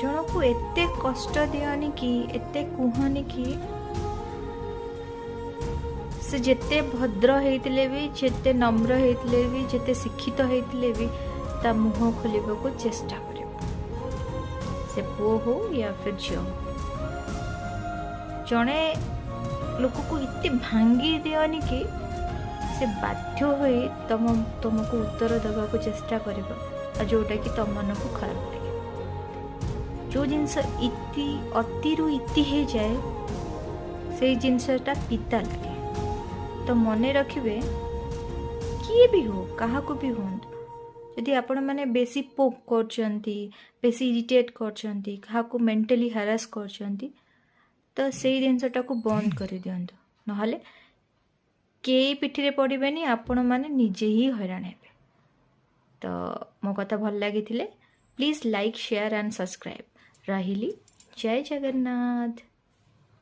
ଜଣକୁ ଏତେ କଷ୍ଟ ଦିଅନି କି ଏତେ କୁହନି କି ସେ ଯେତେ ଭଦ୍ର ହେଇଥିଲେ ବି, ଯେତେ ନମ୍ର ହେଇଥିଲେ ବି, ଯେତେ ଶିକ୍ଷିତ ହେଇଥିଲେ ବି ତା ମୁହଁ ଖୋଲିବାକୁ ଚେଷ୍ଟା କରିବ, ସେ ପୁଅ ହଉ ୟା ଫିର୍ ଝିଅ ହଉ। ଜଣେ ଲୋକକୁ ଏତେ ଭାଙ୍ଗି ଦିଅନି କି ସେ ବାଧ୍ୟ ହୋଇ ତମକୁ ଉତ୍ତର ଦେବାକୁ ଚେଷ୍ଟା କରିବ ଆଉ ଯେଉଁଟାକି ତମମାନଙ୍କୁ ଖରାପ ଲାଗେ। ଯେଉଁ ଜିନିଷ ଇତି ଅତିରୁ ଇତି ହେଇଯାଏ, ସେଇ ଜିନିଷଟା ପିତା ଲାଗେ। ତ ମନେ ରଖିବେ, କିଏ ବି ହଉ, କାହାକୁ ବି ହୁଅନ୍ତୁ, ଯଦି ଆପଣମାନେ ବେଶୀ ପୋକ୍ କରୁଛନ୍ତି, ବେଶୀ ଇରିଟେଟ୍ କରୁଛନ୍ତି, କାହାକୁ ମେଣ୍ଟାଲି ହାରାସ୍ କରୁଛନ୍ତି, ତ ସେଇ ଜିନିଷଟାକୁ ବନ୍ଦ କରିଦିଅନ୍ତୁ। ନହେଲେ କେହି ପିଠିରେ ପଡ଼ିବେନି, ଆପଣମାନେ ନିଜେ ହିଁ ହଇରାଣ ହେବେ। ତ ମୋ କଥା ଭଲ ଲାଗିଥିଲେ please like, share and subscribe. ରହିଲି, ଜୟ ଜଗନ୍ନାଥ।